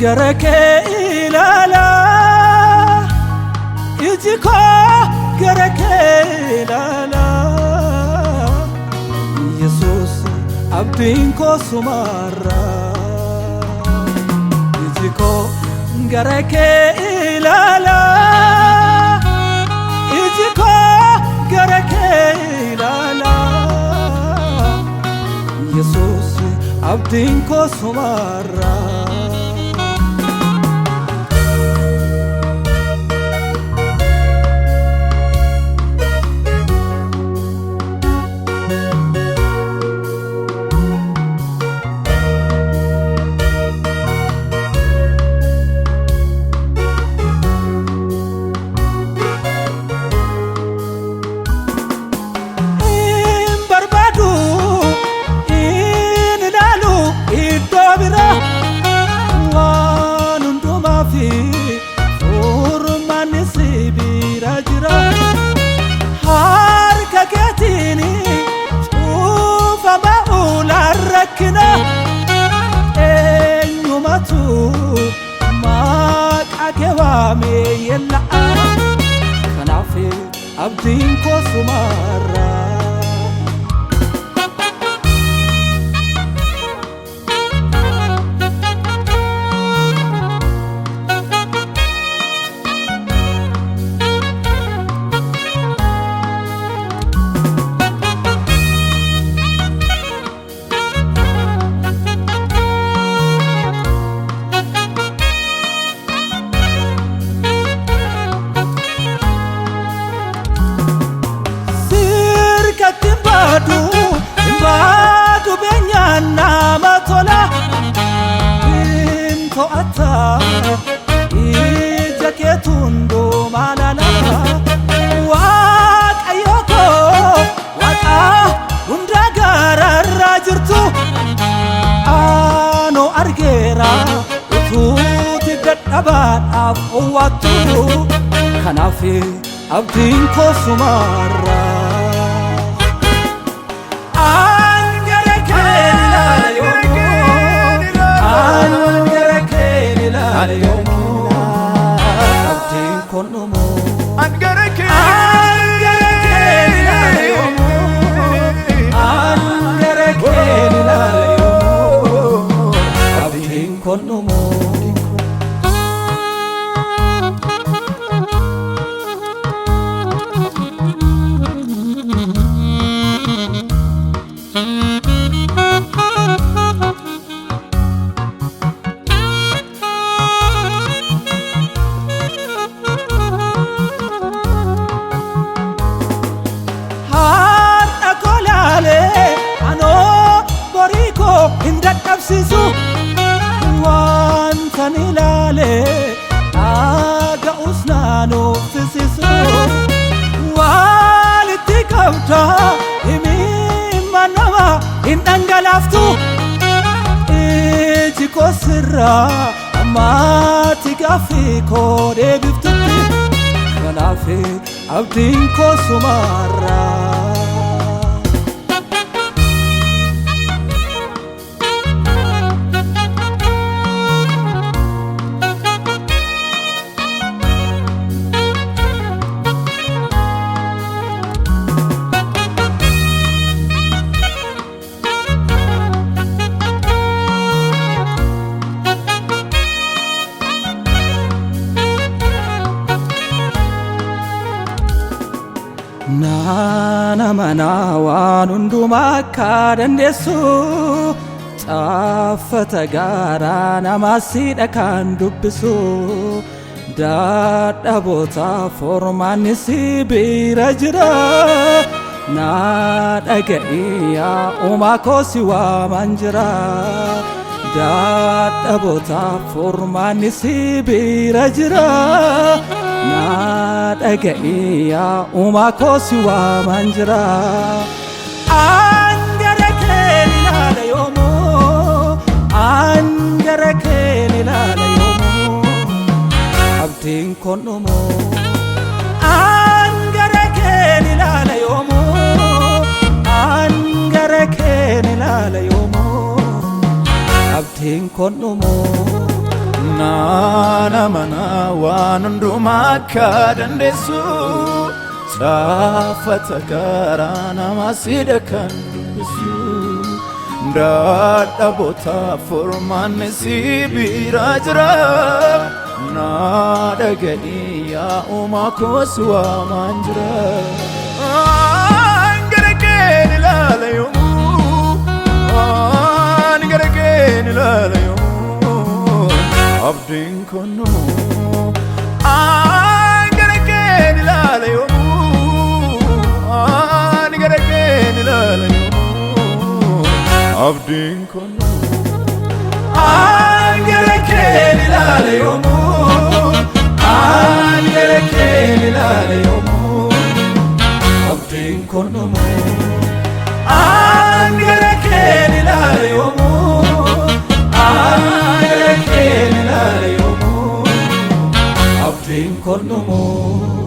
gara kee ilaalaa, iji koo gara kee ilaalaa. Yesuus, abdiin koo sumarraa. Iji koo gara kee ilaalaa, iji koo gara kee ilaalaa. Yesuus, abdiin koo sumarraa. Hin barbaadu, hin ilaalu iddoo biraa, waan hundumaa fi furmaanni si bira jira. Harka keetiin cuufama ulaan rakkina, eenyumatu maqaa kee waamee yella'a? Kanaaf abdiin koo sumarraa. Sirkatti hin baadu, hin baadu, beenyaan nama tola. Hin to'ata ija keetu hundumaa laala. Waaqayyo koo, Waaqa hunda gaararraa jirtu, anoo argeera utuuti dadhabaadhaaf owwaattu. Kanaaf abdiin koo sumarraa. An gara kee ilaala yoomuu, an gara kee ilaala yoomuu, abdiin kun dhumuu. An gara kee An gara kee ilaala yoomuu, an gara kee ilaala yoomuu, abdiin kun dhumuu. Har'a koo laalee anoo borii koo hin dadhabsiisu, wantan ilaalee dhaga'us naan uffisiisu. Walitti qabda himimma nama hin dhangalaaftu, iji koo sirraa ammaatti gaaffii koo deebiftutti. Kanaaf abdiin koo sumarraa. Naana manaa waan hundumaa akka dandeessu, caaffata gaaraa namaa siidha kan dubbisu, dadhaboota formaanni si bira jira. Naa dhaga'i yaa uumaa koo, si waaman jira. Dadhaboota formaanni si bira jira. Naa dhaga'i yaa uumaa koo, si waaman jira. An gara kee ilaala yoomuu, an gara kee ilaala yoomuu, abdiin kun dhumuu. An gara kee ilaala yoomuu, an gara kee ilaala yoomuu, abdiin kun dhumuu. Naan amanaa waan hundumaa akka dandeessu, caafata garaa namaa siidha kan dubbisu. Dadhaboota furmaanni si bira jira. Naa dhaga'i yaa uumaa koos waamaan jira. Gara keen ilaala yoomuu, ani gara keen ilaala yoomuu, abdiin konnuu. Ani gara keen ilaala yoomuu, ani gara keen ilaala yoomuu, abdiin konnuu. Ani gara keen ilaala yoomuu, ani gara keen ilaala yoomuu, abdiin konnuu. Ani gara keen ilaala yoomuu, ani gara keen ilaala yoomuu, abdiin konnuu.